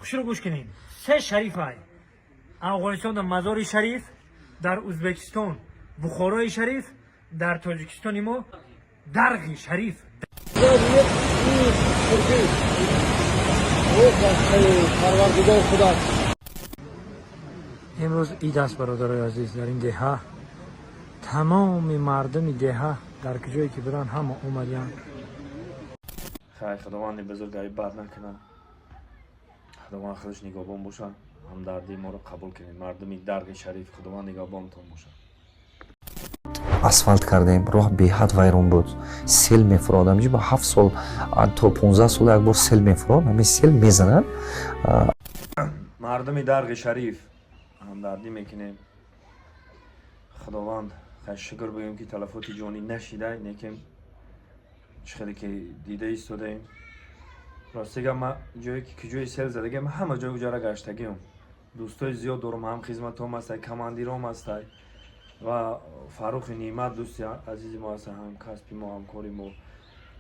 Хушро гӯш кунед. Се шариф ай. Афғонистон дар Мазори Шариф, дар Узбекистон Бухорои Шариф, дар Тоҷикистони мо Дарғи Шариф. Парвардигор худат. Имрӯз ид аст, бародарои азиз, дар ин деҳа тамоми мардуми деҳа дар куҷое ки буданд, ҳама омадиянд. Хай, Худованди бузург айб бад накунад, Худованд худаш нигоҳбон бошад. Ҳамдардии моро қабул кунед, мардуми Дарғи Шариф, Худованд нигоҳбонтон бошад. Асфалт кардем, роҳ беҳад вайрон буд, сел мефурод. Ҳамҷи ба 7 сол то 15 сол як бор сел мефурод, ҳамин сел мезанад. Мардуми Дарғи Шариф, ҳамдардӣ мекунем. Худованд, хай, шукр бигӯем, ки талафоти ҷонӣ нашида, лекин чӣ хеле ки дида истодаем. Ростига, ма ҷое ки куҷои сел задагиам, ҳама ҷой уҷара гаштагиам. Дӯстои зиёд дорам, ҳам хизматом ҳастай, командиром ҳастай ва Фаррухи Неъмат, дӯсти азизи мо ҳастай, ҳамкасби мо, ҳамкори мо.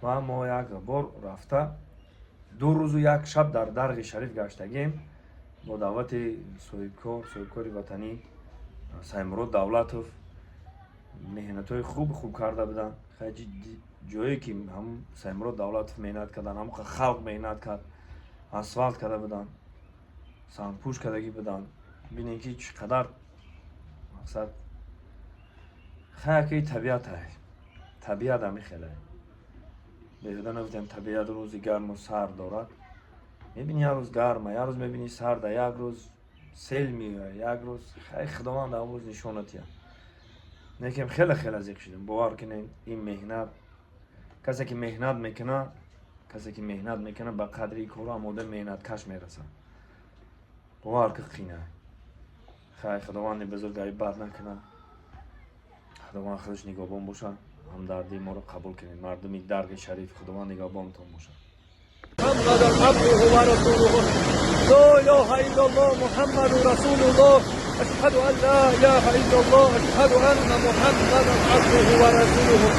Ва мо як бор рафта 2 рӯзу як шаб дар Дарғи Шариф гаштагием бо даъвати соҳибкор, соҳибкори ватанӣ Саймурод Давлатов. Меҳнатҳои хуб хуб карда буданд. Ҷое ки ҳам Саймурод Давлатов меҳнат кардан, ҳам халқ меҳнат кард, асфалт карда буданд, сангпӯш кардагӣ буданд. Бинем, ки чӣ қадар мақсад. Хаяки табиат ай, табиат ҳами хелай. Беҳуда нагуфтем, табиат рӯзи гарму сард дорад. Мебини, як рӯз гарма, як рӯз мебини сарда, як рӯз сел меояд, як рӯз. Хай, Худованд ҳамон рӯз нишона тиҳад. Лекин хеле хеле зиқ шудем, бовар кунед. Ин меҳнат, касе ки меҳнат мекунад, касе ки меҳнат мекунад, ба қадри кору ҳам одам меҳнаткаш мерасад. Бовар ки, қина. Хай, Худованди бузург айб бад накунад, Худованд худаш нигоҳбон бошад. Ҳамдардии моро қабул кунед, мардуми Дарғи Шариф, Худованд нигоҳбонтон бошад. محمدا عبده ورسوله. لا اله الا الله، محمد رسول الله. اشهد ان لا اله الا الله، اشهد ان محمدا عبده ورسوله.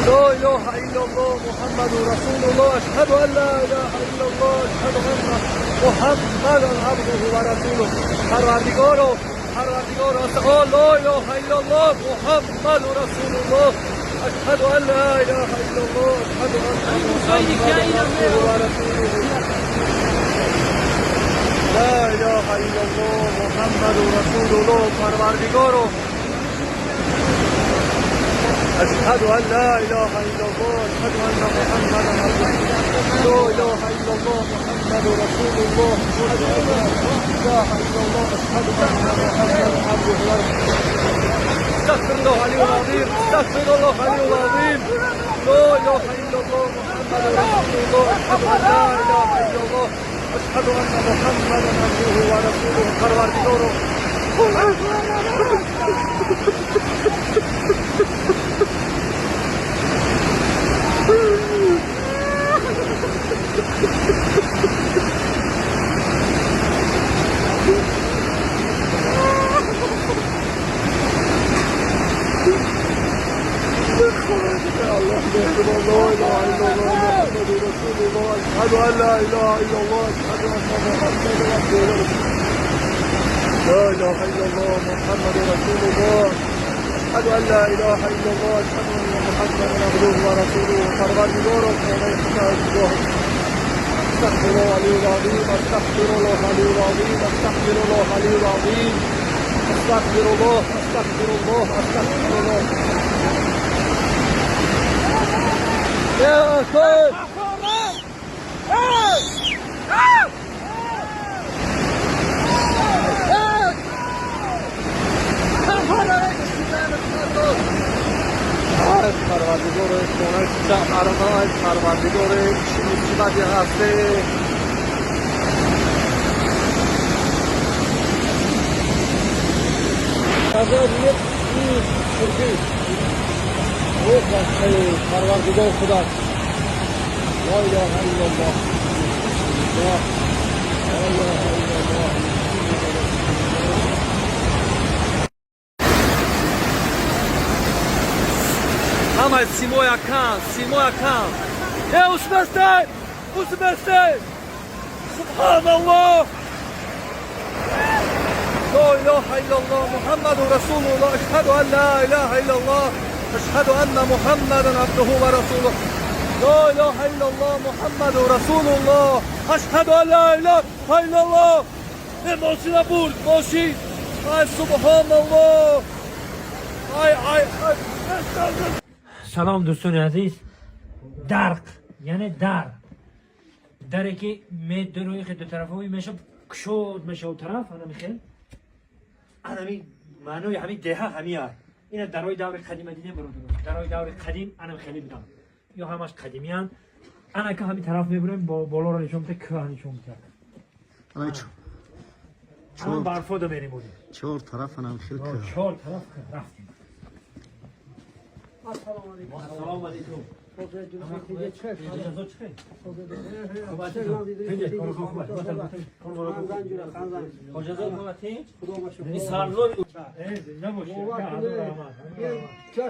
لا اله الا الله، محمد رسول الله. اشهد ان لا اله الا الله، اشهد ان محمدا عبده ورسوله. پروردگارا، پروردگارا، لا اله الا الله، محمد رسول الله. اشهد ان لا اله الا الله، اشهد ان محمدا عبده ورسوله. لا اله الا الله، محمد رسول الله. پروردگارا، اشهد ان لا اله الا الله، اشهد ان محمدا عبده. لا اله الا الله، محمد رسول الله. اشهد ان لا اله الا الله، اشهد ان محمدا عبده ورسوله. استغفر الله العلي العظيم، استغفر الله العلي العظيم. لا اله الا الله، محمد رسول الله. اشهد ان لا اله الا الله، اشهد ان محمدا عبده ورسوله. پروردگارا. الله مهربان. لا اله الا الله، محمد رسول الله. اشهد ان لا اله الا الله، اشهد ان محمدا عبده ورسوله. لا اله الا الله، محمد رسول الله. اشهد ان لا اله الا الله، اشهد ان محمدا عبده ورسوله. پروردگارا، استغفر الله العلي العظيم، استغفر الله العلي العظيم، استغفر الله العلي العظيم، استغفر الله، استغفر الله، استغفر الله. يا اخي. پروردگار، خانه پروردگار، چی مصیبتی هسته. پروردگار خدا. لا اله الا الله، لا اله الا الله. Ҳамаи симоя кан, симоя кан. Э, усместе, усместе. سبحان الله. لا اله الا الله محمد رسول الله. اشهد ان لا اله الا الله. اشهد ان محمدا عبده ورسوله. لا اله الا الله محمد رسول الله. اشهد ان لا اله الا الله. ماشین برد ماشین. ای سبحان الله. ای ای ای. Салом, дӯстони азиз. Дарқ, яъне дар, даре ки медурои ду тарафҳои меша, кушод меша тараф, анами хел, анами маънои ҳамин деҳа ҳамия. Ина дарои даври қадима дидем, бародарон? Дарои даври қадим анам хеле будам ё ҳамаш қадимиян. Анака ҳамин тараф мебурем, болоро нишон бите, кӯҳ нишон бите. Чор барфода мерем будем. Чор тараф анам хел кӯҳ. Чор тараф рафтем. Ассалому алайкум.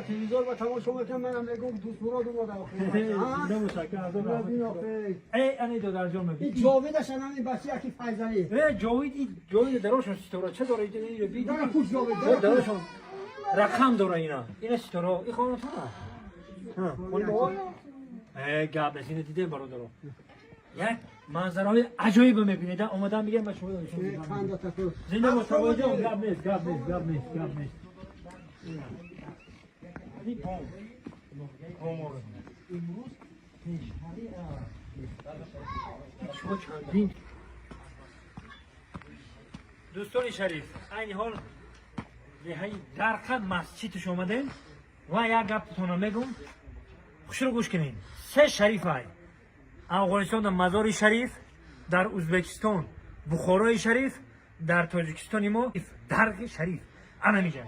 телевизор ба тамошо мекунам, манам мегӯм, дӯст мурод омада. Ҷовидаш анами бача яки Файзалӣ. Ҷовид, ҷовид дарошон ситора ча дора, дарошон рақам дора. Ина ситора, и хонатона гап нест. Ина дидем, бародаро, як манзараҳои аҷоибо мебинед. Омадан мегӯям, ба шумо зинда бош, бобоҷон. Гап нест, гап нест, гап нест, гап нест. Имрӯз пештари шумо чандин. Дӯстони шариф, айни ҳол деҳаи Дарқа, масҷидш омадем ва як гаптона мегум, хушро гӯш кунед. Се шариф ай: Афғонистон Мазори Шариф, дар Узбекистон Бухорои Шариф, дар Тоҷикистони мо Дарғи Шариф. Ана миҷа.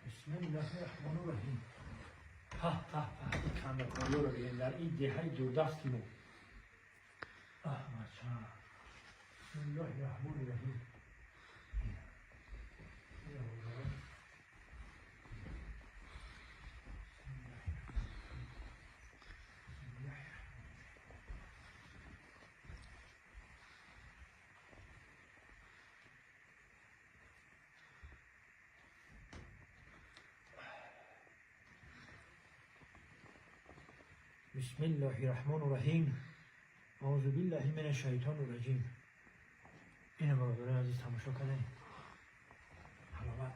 Бисмиллаҳи раҳмони раҳим. Пах пах пах, кандакориёро бигем дар ин деҳаи дурдасти мо. Аҳмадша. Бисмиллаҳи раҳмони раҳим. بسم الله الرحمن الرحیم. اعوذ بالله من الشیطان الرجیم. این برادران عزیز تماشا کنه. حلاوت.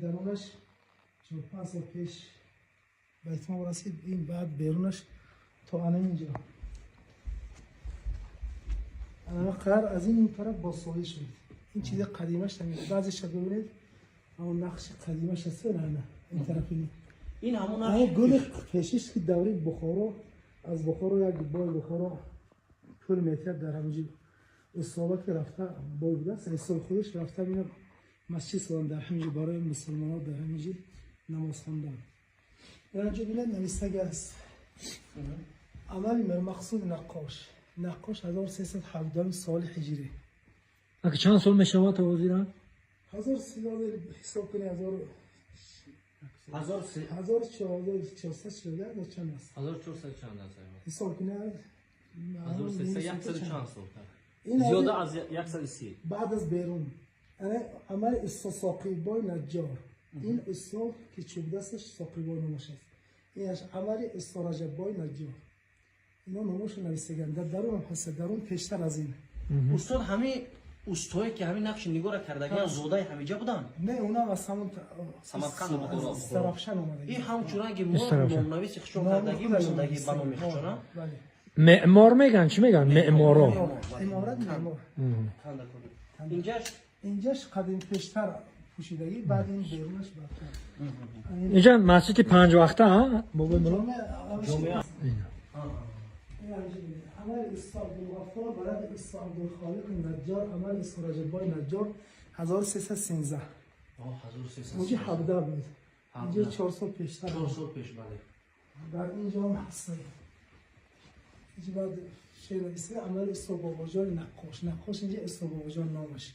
Дарунаш 45 сол пеш ба итмом расид. Ин баъд берунаш то анам инҷо, анама қар аз ин тараф бозсозӣ шуд. Ин чизи қадимаш ҳамин. Баъзеша бибинед, ҳамон нақши қадимаш аст. Ана ин тарафи ин ҳамон гули пешиш, ки давраи Бухоро, аз Бухоро як бой Бухоро пул метиҳад, дар ҳаминҷи устова ки рафта бой будааст, ҳисоби худаш рафта бина масҷид созанд дар ҳаминҷо барои мусулмонҳо, дар ҳаминҷо намоз хондан. Дар инҷо бинед, навистаги аст: амали Мирмақсуд наққош, наққош, 1317 соли ҳиҷрӣ. Ака, чанд сол мешавад то ҳозира? Ҳазор ҳисоб кунед, 1441 чанд аст? 1400 чанд аст? Ҳисоб кунед. 1300, 100 чанд сол, зиёда аз 130. Баъд аз берун амали усто Соқибой Наҷҷор. Ин усто, ки чӯбдасташ, Соқибой номаш аст. Инаш амали усто Раҷаббой Наҷҷор. Ино номошо нависаган. Дар дарунам ҳаста, дарун пештар аз ин. Устод, ҳамин устое ки ҳамин нақши нигора кардагиан, зодаи ҳамиҷа буданд? Не, унам аз ҳамон Самарқанд, Бухоро. Сарафшан омада. Ин ҳамчунон ки мо номнависи хишон кардагӣ, мондагӣ ба номи хишона. Меъмор меган, чӣ меган, меъморо? Иморат, меъмор. Инҷаш? Инҷаш қадим, пештар пӯшидагӣ, баъд ин берунаш баъдтар. Инҷа масҷиди панҷ вақта, бобои мулло. Ҷомеа. عمل استا عبدالغفار ولد استا عبدالخالق نجار، عمل استا رجبای نجار، 1313. اونجا 17 بود. Инҷо 4 сол пештар. 4 сол пеш, бале. Дар инҷо ҳам ҳастанд. Инҷо баъд шеър нависта амал Исо Бобоҷон наққош. Наққош инҷо Исо Бобоҷон номаш.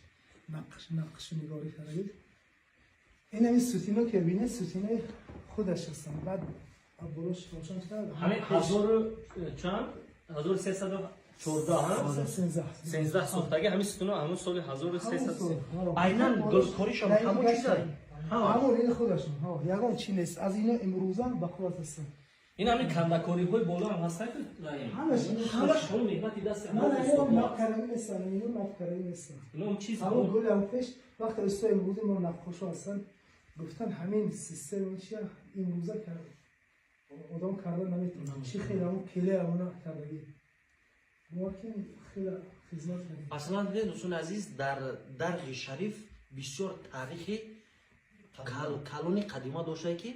Нақш нақшу нигорӣ карда. Ин ҳамин сутино ки бинед, сутинои худаш ҳастанд. Баъд болош равшан шуда. Ҳамин ҳазору чанд, 1314, ҳа? 13. 13 сохтаги ҳамин сутуно, ҳамун соли 1300. Айнан гулкоришон ҳамон чиза. Ҳамон ин худашон. Ҳа, ягон чи нест. Аз ино имрӯза ба қувват ҳастанд. Ин ҳамин кандакориҳои боло ҳам ҳастанд ки Ҳамаш. Ҳамаш ҳамон меҳнати дасти Ман ино нафкарагӣ нестанд, ино нафкарагӣ нестанд. Ино чиз. Ҳамон гул ҳам пеш вақте устои имрӯзи мо наққошо ҳастанд, гуфтан ҳамин система чия имрӯза кард одам карда наметавонад. Чӣ хеле ҳамон келе ҳамона кардагӣ. Мо ки хеле хизмат кардем. Аслан дидед, дӯстони азиз, дар Дарғи Шариф бисёр таърихи калони қадима доштае, ки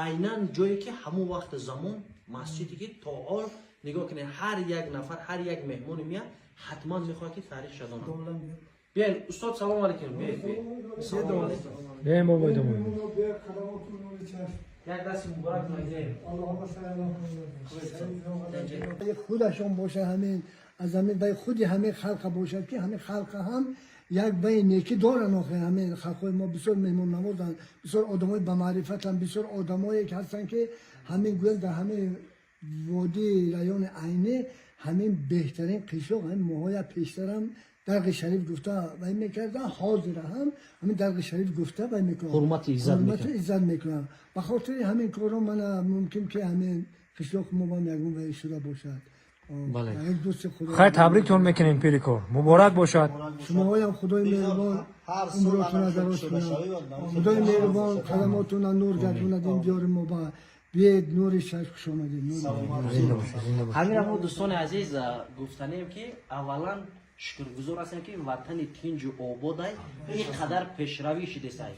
айнан ҷое ки ҳамон вақти замон масҷиде ки то ҳол нигоҳ кунед, ҳар як нафар, ҳар як меҳмони меяд, ҳатман мехоҳад ки таърихша донад. Биёен, устод, салому алейкум, биёед, биёед, салому алейкум. Биёем, бобои домод. Як дасти муборак мегирем. Худашон боша, ҳамин аз ҳамин бай худи ҳамин халқа бошад, ки ҳамин халқа ҳам як бай некӣ доранд. Охе, ҳамин халқҳои мо бисёр меҳмоннавозанд, бисёр одамои бамаърифатанд, бисёр одамое ки ҳастанд, ки ҳамин гӯянд дар ҳамин водии райони Айнӣ ҳамин беҳтарин қишлоқ ҳамин моҳоя пештарам Дарғи Шариф гуфта вай мекардан, ҳозира ҳам ҳамин Дарғи Шариф гуфта вай мекунанд. Ҳурмати иззат. Ҳурмату иззат мекунанд. Ба хотири ҳамин корро мана мумкин ки ҳамин қишлоқи мо ҳам ягон вай шуда бошад. Бале. Як дӯсти худо. Хай, табриктон мекунем, пирикор, муборак бошад. Шумоҳоям Худои меҳрубон умротона дароз кунад, Худои меҳрубон қадамотона нур гардонад. Ин диёри мо ба биед, нури чашм, хуш омадед. Зинда бошед, зинда бошед. Ҳамина мо, дӯстони азиз, гуфтанем, ки аввалан шукргузор ҳастем, ки ватани тинҷу ободай ин қадар пешравӣ шидесай.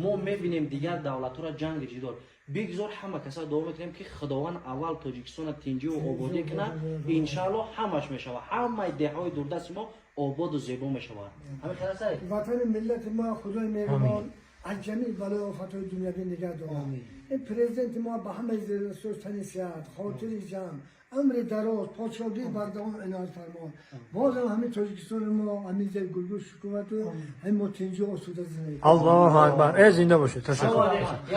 Мо мебинем дигар давлатҳоро, ҷанги ҷидол. Бигзор ҳама каса дуо мекунем, ки Худованд аввал Тоҷикистона тинҷиву ободӣ кунад. Иншаалло, ҳамаш мешавад, ҳамаи деҳаҳои дурдасти мо ободу зебо мешавад. Ҳамин хел аст. Ватани миллати мо Худои меҳрубон аз ҷамеъ балои офатҳои дунявӣ нигаҳ дорад. Ин президенти мо ба ҳамаи зердастор тани сиҳат, хотири ҷамъ, амри дароз, подшоҳии бардавом иноят фармон. Бозам ҳамин Тоҷикистони мо ҳамин зер гулгул шукуфату ҳамин мо тинҷу осуда зиндагӣ. Аллоҳу акбар, э, зинда бошед, ташаккур.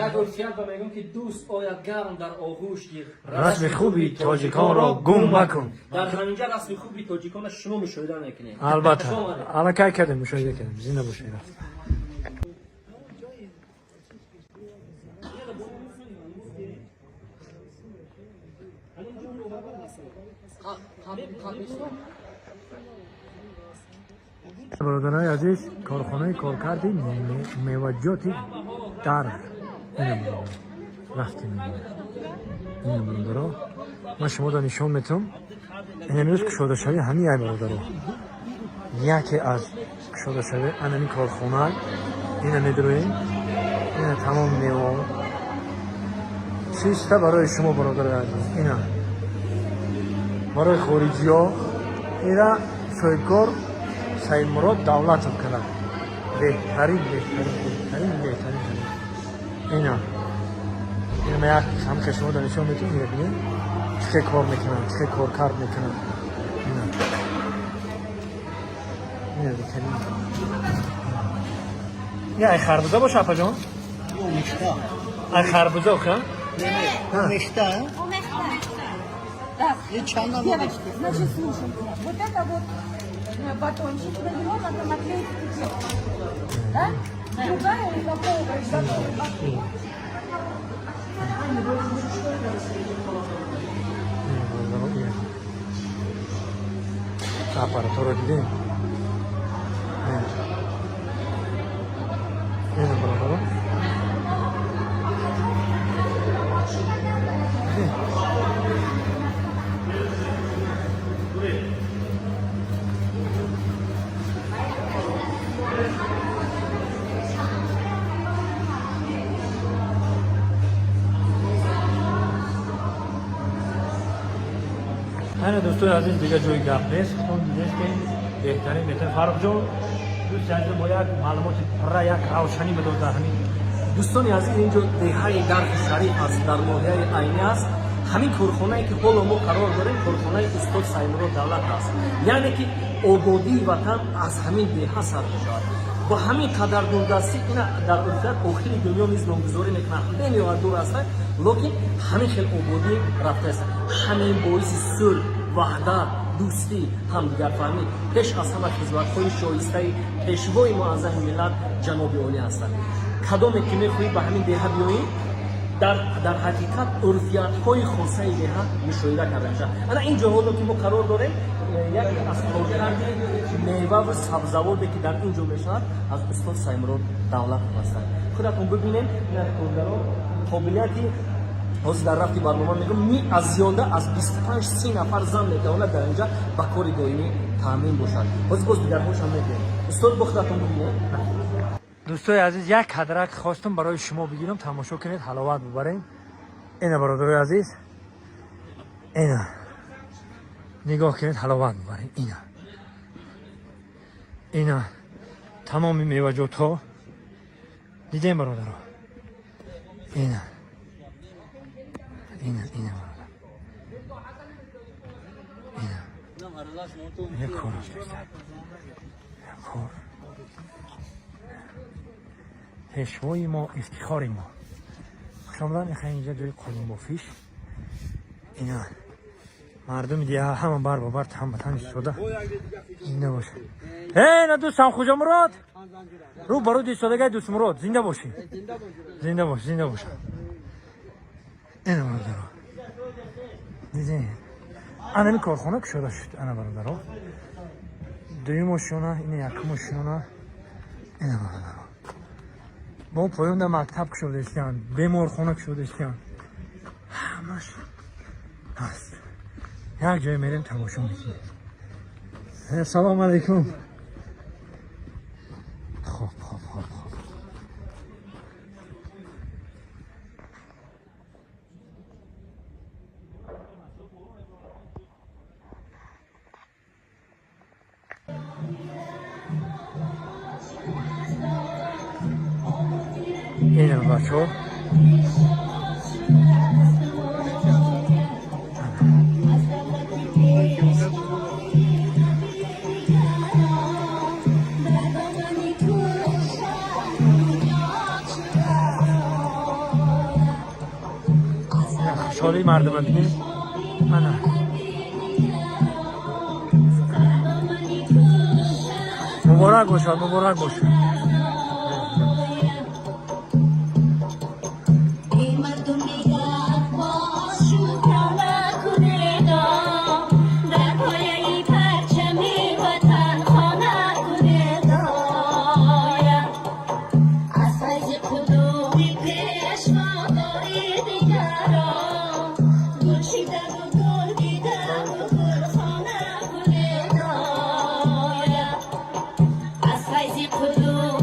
Як урфият ба мегӯм, ки дӯст ояд, гарм дар оғӯш гир, расми хуби тоҷиконро гум макун. Дар ҳаминҷа расми хуби тоҷиконро шумо мушоҳида мекунед. Албатта, аллакай кардем, мушоҳида кардем. Зинда бошед. Рафт. Бародарои азиз, корхонаи коркарди меваҷоти Дарғ ина рафтем. Ина, бародаро, ман шуморо нишон метавам. Ин имрӯз кушодашавӣ ҳамин ай, бародаро, яке аз кушодашавӣ анами корхона. Ина медроем, ина тамом мева чиста барои шумо, бародарои азиз. Ина барои хориҷиҳо. Ира соҳибкор Саидмурод Давлатов кардад. Беҳтарин, беҳтарин, беҳтарин, беҳтарин. Ина, ина як ҳамхе шумо дар нишон метавон. Бибинед, чӣ хел кор мекунанд, чӣ хел коркард мекунанд. Ина, ина беҳтарин. Я ай харбуза боша, апаҷон, ай харбуза охи. Омехта. Так, девочки, значит, слушайте. Вот это вот батончик, на него надо наклеить этикетку. Да? Другая упаковываешь готовый батончик. Ина, бародаро, ина аппаратура дидем. Ина, ина, бародаро. Дидем? Ана, дӯстои азиз, дига ҷои гап нест. Худтон дидед, ки беҳтарин, беҳтарин. Фаррухҷон, дӯсти азиз, бо як маълумоти пурра, як равшанӣ бидод дар ҳамин. Дӯстони азиз, инҷо деҳаи Дархи Шариф аст, дар ноҳияи Айнӣ аст. Ҳамин корхонае ки ҳоло мо қарор дорем, корхонаи устод Саймурод Давлат аст. Яъне ки ободии ватан аз ҳамин деҳа сар мешавад. Бо ҳамин қадар дурдастӣ ина дар урфият охири дунё низ номгузорӣ мекунанд, бениҳоят дур ҳастанд, лекин ҳамин хел ободӣ рафтааст. Ҳамин боиси сулҳ, ваҳдат, дӯстӣ, ҳамдигарфаҳмӣ, пеш аз ҳама хизматҳои шоистаи пешвои муаззами миллат ҷаноби олӣ ҳастанд. Кадоме ки мехоҳӣ ба ҳамин деҳа биёӣ, дар ҳақиқат урфиятҳои хосаи деҳа мушоҳида карда мешавад. Ана ин ҷо ҳоло ки мо қарор дорем, яке аз коркарди меваву сабзавоте ки дар ин ҷо мешавад, аз устод Саймурод Давлатов ҳастанд. Худатон бибинед, ин коргарон қобилияти ҳозир дар рафти барнома мегӯям, аз зиёда аз 25-30 нафар зан метавонад дар инҷа ба кори доимӣ таъмин бошад. Ҳозир боз дигарҳошам мегӯем. Устод, бо худатон бибинед. Дӯстои азиз, як кадрак хостам барои шумо бигирам, тамошо кунед, ҳаловат бубарем. Ина, бародарои азиз, ина нигоҳ кунед, ҳаловат бубарем. Ина, ина тамоми меваҷотҳо дидем, бародаро. Ина, ина, ина, бародар, ина як кор, як кор. Пешвои мо, ифтихори мо, хушомадан. Иха, инҷа ҷои қолинбофиш. Ина мардуми диҳа ҳама бар ба бар, тан ба тан истода. Зинда боша. Э, на, дӯстам Хуҷамурод, рӯ ба рӯ истодагай. Дӯстмурод, зинда бошӣ, зинда бош, зинда бош. Ина, бародаро, дидин, анами корхона кушода шуд. Ана, бародаро, дуюм ошёна, ина якум ошёна. Ина, бародаро, бо поёнда мактаб кушода истиянд, беморхона кушода истиянд, ҳамаш ҳаст. Як ҷое мерем, тамошо мекунем. Салому алайкум. Хоб, хоб, хоб, хоб. Ина, бачаҳо, хушҳолии мардума бинед. Ана, муборак бошад, муборак бошад. از فیض قدوم.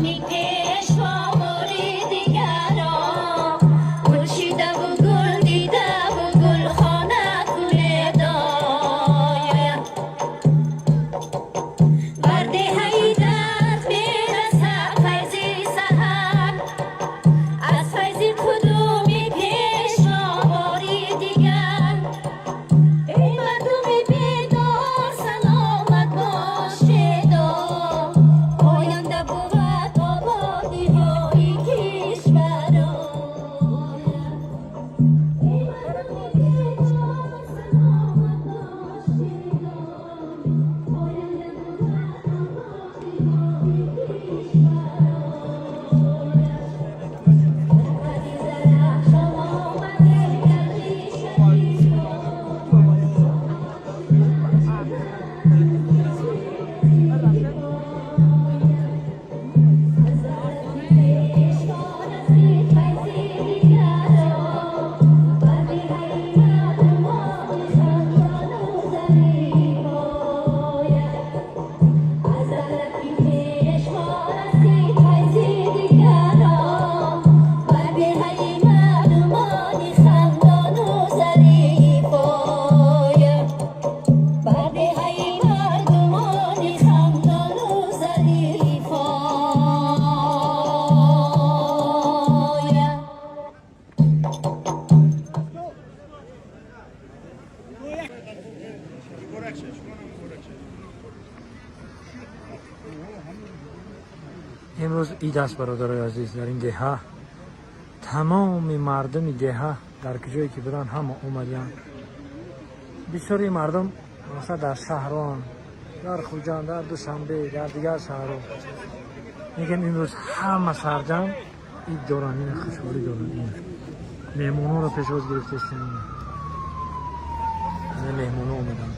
Имрӯз ид аст, бародарои азиз, дар ин деҳа. Тамоми мардуми деҳа дар куҷое ки буданд, ҳама омадиянд. Бисёри мардум масалан дар шаҳрон, дар Хуҷанд, дар Душанбе, дар дигар шаҳрҳо. Лекин имрӯз ҳама сарҷам ид доранд, ина хушҳолӣ доранд. Ина меҳмонҳоро пешвоз гирифтаистанд. Ина меҳмонҳо омаданд.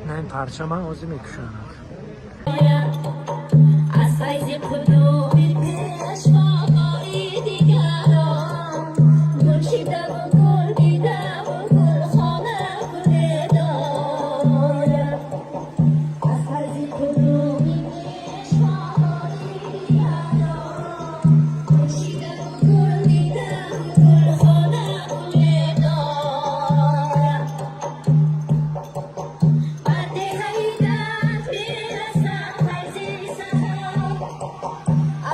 На ин парчама ҳозир мекушанд. از فیض قدوم پیشوای دیگران گل چیده و گل دیده و گل خانه گل دارد. از فیض قدوم پیشوای دیگران گل چیده و گل دیده و گل خانه گل دارد. بر حیدت میرسد فیض سحر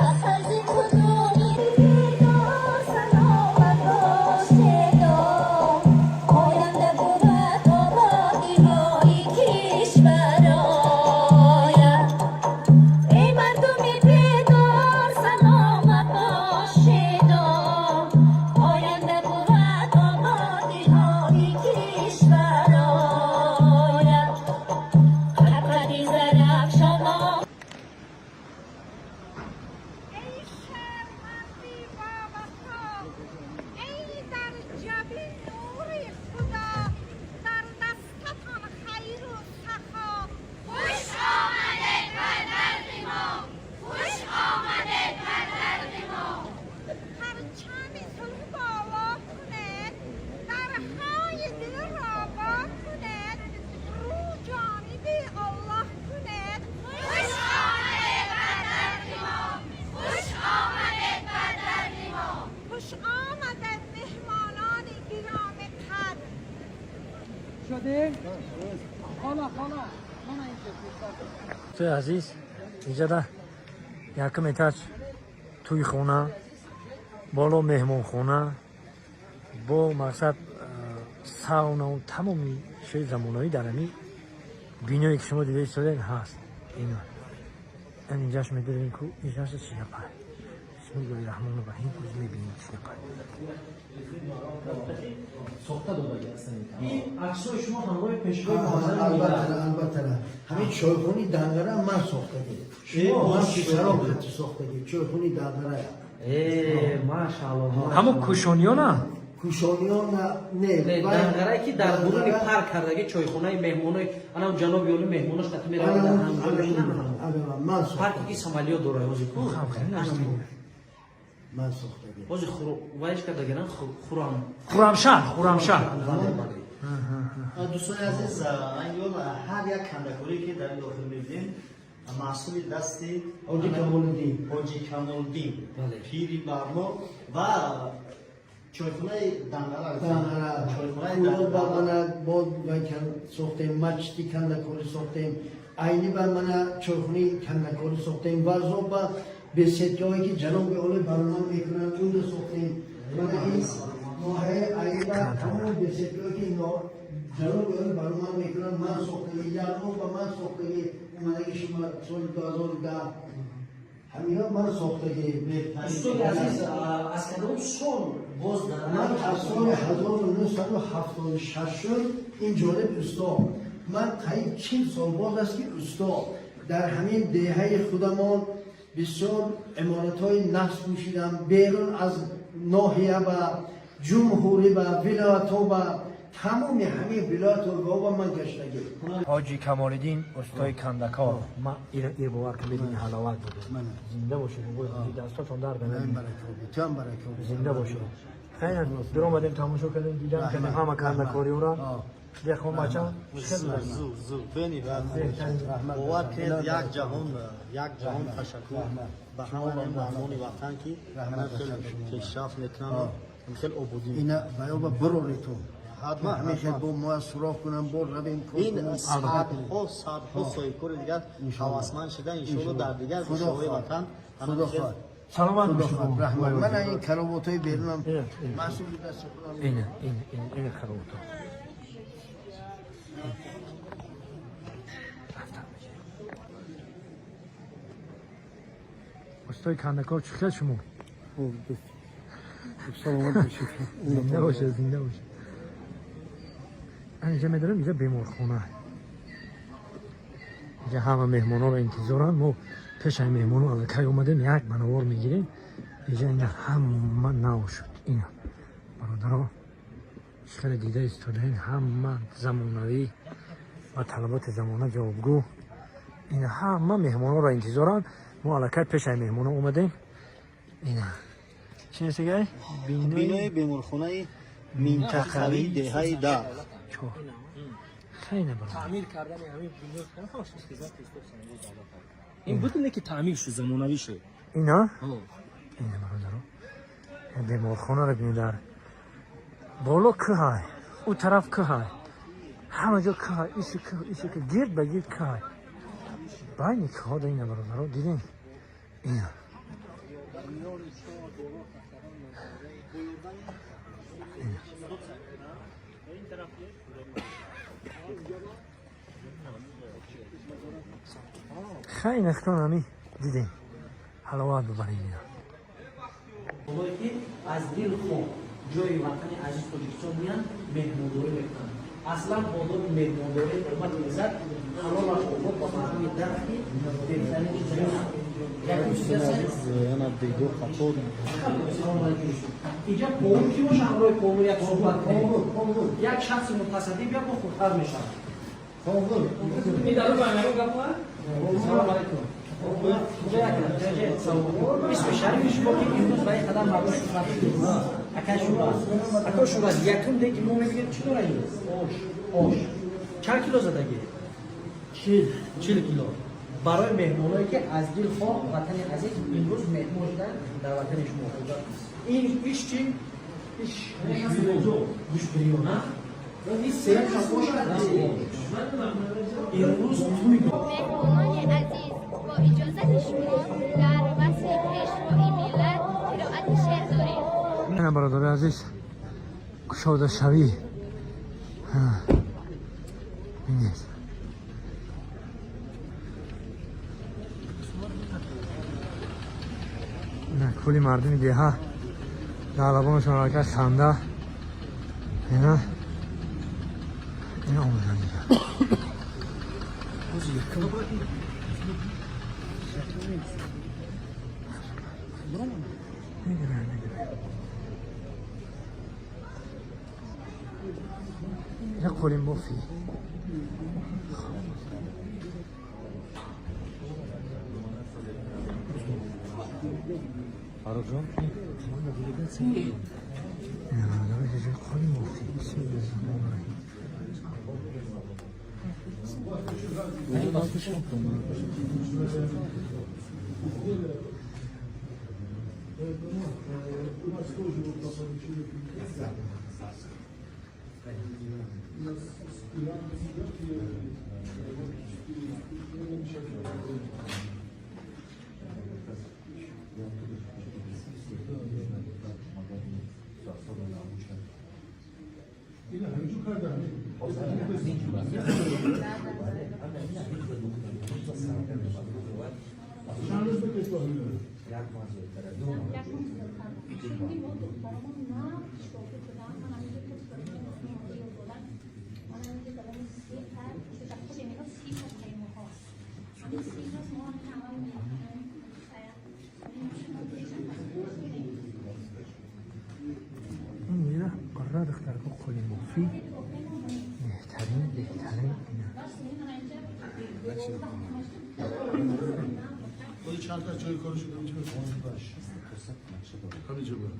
از فیض قدومی بیدار سلامت باش دار آینده بود آبادیهای کشور آید. ای مردم بیدار سلامت باش دار آینده بود آبادیهای کشور آید. قد زرفشان. ای شرمندی بابا، ای در جبین نور خدا، در دستتان خیر و سخا. خوش آمده بر درد ما، خوش آمده بر درد ما. پرچم صلح بالا کند، درهای دل را وا کند، رو جانب الله کند. خوش آمده بر درد ما، خوش آمده بر درد ما. خوش آمده مهمانان گرام قدر. شده خاله خاله من اینجا. Дӯстои азиз, инҷада якум этаж тӯйхона, боло меҳмонхона бо мақсад саунаву тамоми шои замонави дар ҳамин биное ки шумо дида истодаед ҳаст. Ина ан инҷаш медорем ку инҷаш чӣ гапа. Бисмиллоҳи раҳмони раҳим, оз мебинем чӣ гапа. Сохта додаги ҳастанд ин аксҳои шумо ҳамроҳи пешвои муаззами Албатта. миллат. Албатта, ҳамин чойхони Данғара ман сохтагӣ, ман писаром сохтагӣ чойхони Данғара. Э, машаалло! Ҳамон кӯшониёна? Кушониён не. Не, Данғарае ки дар буруни парк кардаги чойхонаи меҳмонои анам ҷаноби оли меҳмонош қати меравад, дар ҳамҷо мешинанд. Ман Парке ки самолёт дорад ҳозир ку. Ман сохтагӣ. Ҳозир вайш кардагиран Хурам. Хурамшаҳр, Хурамшаҳр. Дӯстони азиз, айни ҳар як кандакорие ки дар ин дохил мебинем, маҳсули дасти Ҳоҷи Камолиддин. Ҳоҷи Камолиддин, пири барно ва чойхонаи Данғара. Данғара. Чойхонаи Кӯлоб ба мана бод сохтем, масҷиди кандакорӣ сохтем, Айни ба мана чойхонаи кандакорӣ сохтем, Варзоб ба беседкаҳое ки ҷаноби олӣ барнома мекунанд, унда сохтем. Мана ин ноҳияи Айни ба тамоми беседкаҳое ки ҷаноби олӣ барнома мекунанд, ман сохтагӣ. Яғноб ба ман сохтагӣ, омадаги шума соли 2010, ҳамино ман сохтагӣ. Устоди азиз, аз кадом сол боз дар Ман аз соли 1976 ин ҷониб усто. Ман қариб 40 сол боз аст ки усто дар ҳамин деҳаи худамон бисёр иморатҳои насб пӯшидам, берун аз ноҳия ба ҷумҳурӣ ба вилоятҳо, ба тамоми ҳамин вилоятҳо ба ман гаштагӣ. Ҳоҷи Камолиддин, устои кандакор, ма ир бовар ки бедини ҳаловат буд. Зинда бошед, дастотон дард. Зинда бошед. Хайр, биромадем, тамошо кардем, дидам кардем ҳама кандакориёра. Деҳқон бача. Зур, зур, бениҳоят. Бовар кунед, як ҷаҳон, як ҷаҳон ташаккур ба ҳамаи мардумони ватан, ки хеле пешрафт мекунанд, хеле ободӣ. Ина ваёба бирори ту. Ҳатман. Ҳамин хел бо мо суроғ кунам, бо равем кор Ин кунам. садҳо садҳо соҳибкори дигар ҳавасманд шуда, иншоалло, дар дигар гӯшаҳои ватан. Худо хоҳад. Саломат Худо бошед. хоҳад, раҳмат. Ман ин каравотҳои берунам маҳсули дасти худам. Ина, ина, ина, ина каравотҳо. Рафтам мешавем. Устои кандакор, чӣ хел шумо? Саломат бошед. Зинда бошед, зинда бошед. Инҷа медонем, инҷа беморхона. Инҷа ҳама меҳмонҳоро интизоранд. Мо пешаи меҳмонҳо аллакай омадем, як манавор мегирем. Инҷа ина ҳама нав шуд. Ина бародаро, чӣ хеле дида истодаин, ҳама замонавӣ ва талаботи замона ҷавобгӯ. Ина ҳама меҳмонҳоро интизоранд. Мо аллакай пешаи меҳмонҳо омадем. Ина чӣ нестигай? Бинои беморхонаи минтақавии деҳаи Дар. Чор. Хеле бародар. Таъмир кардани ҳамин бино ҳамаш хизмати устод Санҷар Давлат. Ин буд, не ки таъмир шуд, замонавӣ шуд. Ина? Ина бародаро. Беморхонаро бинед, дар боло кӯҳай, ӯ тараф кӯҳай, ҳама ҷо кӯҳай, иси кӯҳ, иси кӯҳ, гирд ба гирд кӯҳай. Байни кӯҳо да ина бародаро, дидем? Ина. Ина. Хеле хтон ҳами дидем. Ҳаловат бибаред ина. Онҳое ки аз дилхоҳ ҷои ватани азиз Тоҷикистон меянд, меҳмондорӣ мекунанд. Аслан одоби меҳмондорӣ, ҳурмати иззат, ҳалолаш обод ба мардуми Дархи беҳтарин чизҳо. Якум чиз аст. Яна бегоҳ қатор. Салом алайкум. Инҷа повар ки боша, ҳамроҳи повар як суҳбат кунем. Як шахси мутасаддӣ биёд, мо хубтар мешавад. Салом алайкум. Инҷа як исми шарифи шумо, ки имрӯз ба ин қадар мардум хизмат. Ака Шӯраз, ака Шӯраз, якум деги мо мебинем, чӣ дора ин? Ош. Ош чанд кило задагӣ? 40 кило. Барои меҳмоное ки аз дилхоҳ ватани азиз имрӯз меҳмон шуданд дар ватани шумо. Ин иш чи? Иш гӯшт бирёна. Ин сеюм ош. Имрӯз туй. Меҳмонони азиз, бо иҷозати шумо дар васфи пешвои миллат қироати шеър дорем. Ина бародари азиз, кушодашавӣ. Бинед. Ина кулли мардуми деҳа дар лабонашон аллакай ханда. Ина ина омадан дигар. Мегирам, мегирам. Ина қолинбофӣ. Фаррух. Ина бародаро, ҷои қолинбофӣ. Бисмиллоҳи раҳмони раҳим. Ин ина қара духтарко, қолинбофӣ, беҳтарин, беҳтарин ина. Чанд та ҷои кориш ҳаминҷо буд.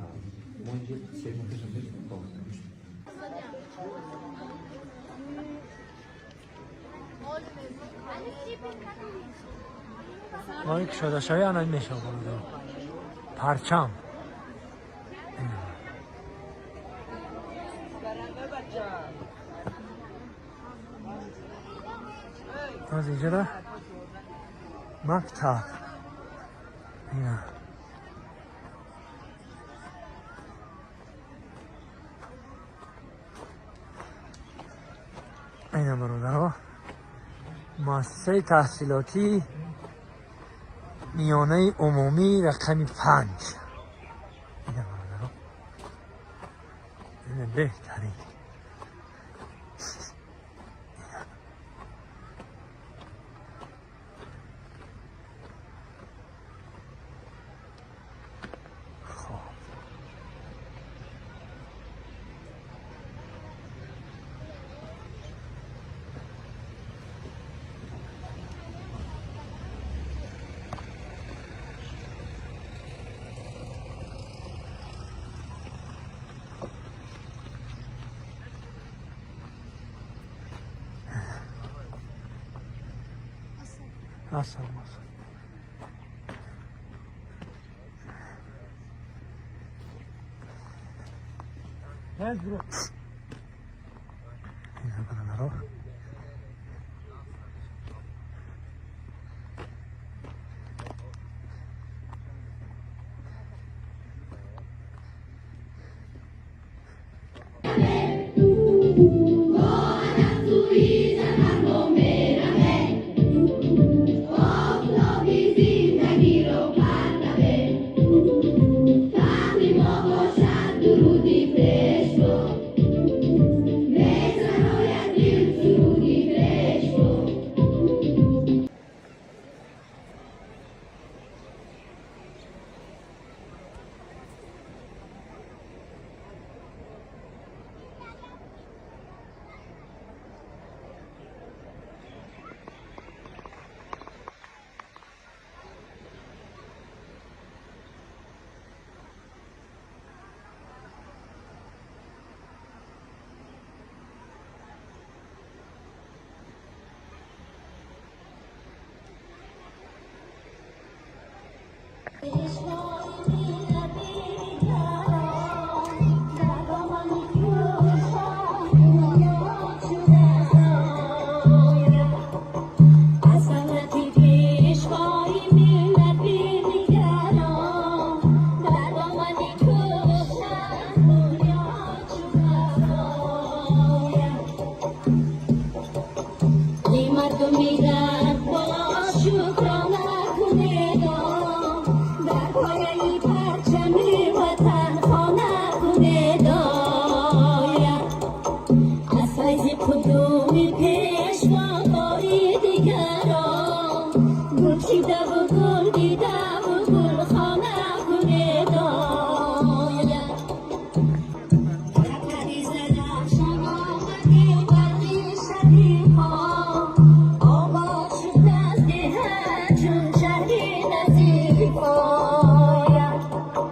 Мо инҷа 3 моҳ пеш Мо ин кушодашавӣ ана мешавад, бародар. Парчам. Аз инҷода мактаб. Ина. Ина, бародаро, муассисаи таҳсилотӣ миёнаи умумӣ рақами 5. Ина, бародаро, ина беҳтарин. Хоб. Ассалому алайкум. Ина, бародаро.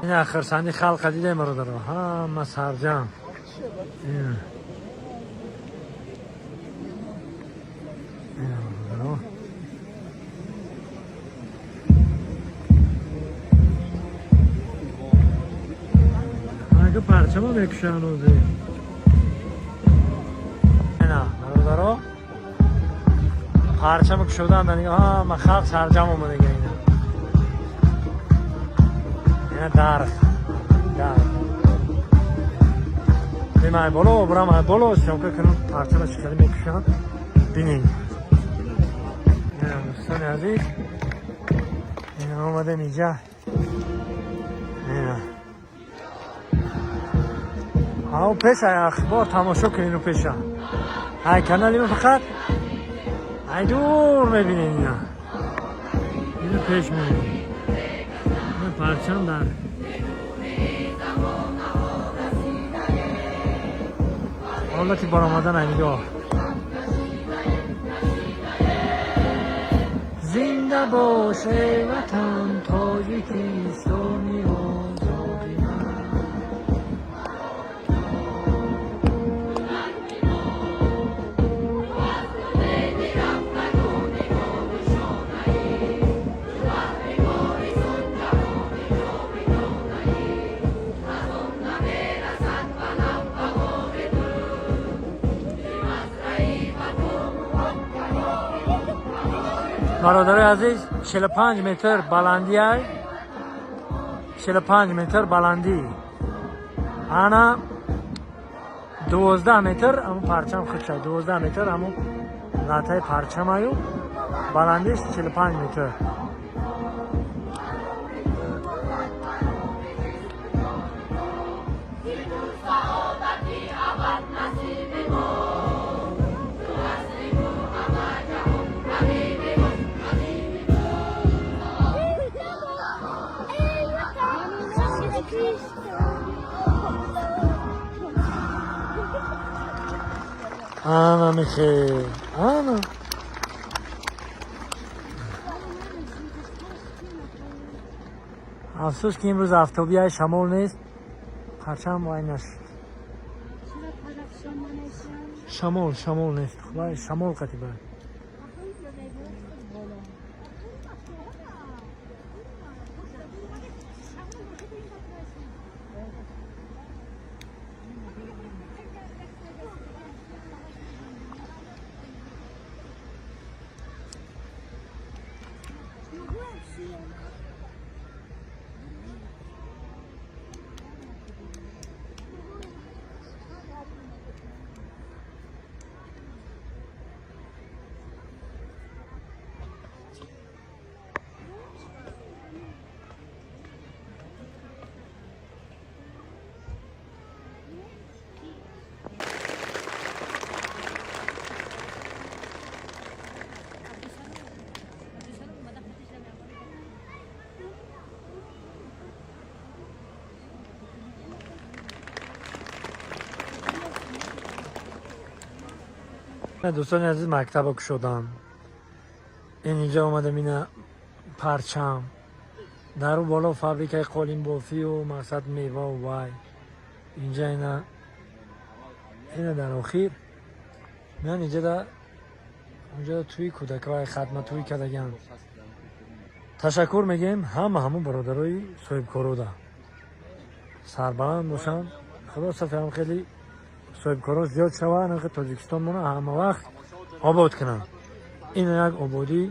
Ина, хурсанди халқа дидем, бародаро, ҳама сарҷам. Ина. Ина, бародаро. Ага, парчама мекушанд ози. Ина, бародаро, парчама кушодан, ҳама халқ сарҷам омадага. Ина, ина, дар бимай боло бурам, ай боло съёмка кунам, парчама чӣ хеле мекушанд бинед. Ина, дӯстони азиз, ина, омадем инҷа. Ина, ҳао пеша ахбор тамошо кунед, пеша ай канали ма фақат ай дур мебинед. Ина, ина, пеш мебинед. Ина, парчам дар ҳолати баромадан. Ай нигоҳ. Зинда боше ватан, Тоҷикистони озоди ман. Бародари азиз, 45 метр баландӣ ай, 45 метр баландӣ, ана 12 метр ҳамун парчам худша, 12 метр ҳамун латаи парчамаю баландиш 45 метр. Ана михе, ана. Афсӯс, ки имрӯз афтоби, шамол нест, парчам вай нашуд. Шамол, шамол нест, вай шамол қати бай. Дӯстони азиз, мактаба кушодам, ин инҷа омадам, ина парчам дару боло, фабрикаи қолинбофию мақсад мевау вай инҷа, ина дар охир ман инҷа унҷа тӯи кӯдакҳои хатма тӯй кардагиам. Ташаккур мегӯем ҳама ҳамун бародарои соҳибкорода, сарбаланд бошанд. Худо сафиам хеле соҳибкоро зиёд шаванд, Тоҷикистонмона ҳама вақт обод кунанд. Ин як ободӣ,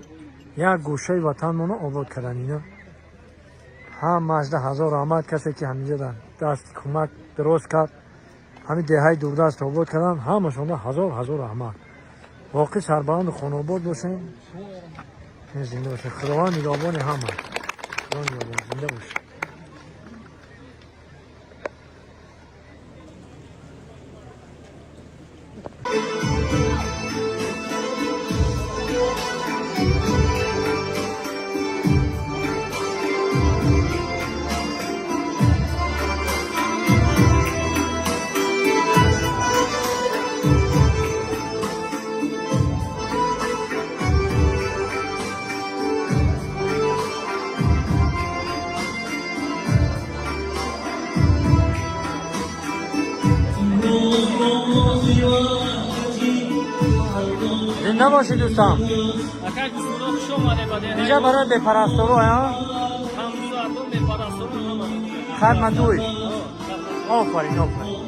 як гӯшаи ватанмона обод кардан, ина ҳамаашда ҳазор раҳмат. Касе ки ҳаминҷа дасти кӯмак дароз кард, ҳамин деҳаи дурдаст обод кардан, ҳамашонда ҳазор ҳазор раҳмат. Воқеъ сарбаланду хонаобод бошем, зинда бошем. Худованд нигаҳбони ҳама, худо нигаҳбон, зинда бошем. Зинда бошед, дӯстон. Инҷа барои бепарастору хатматуй. Офарин, офарин.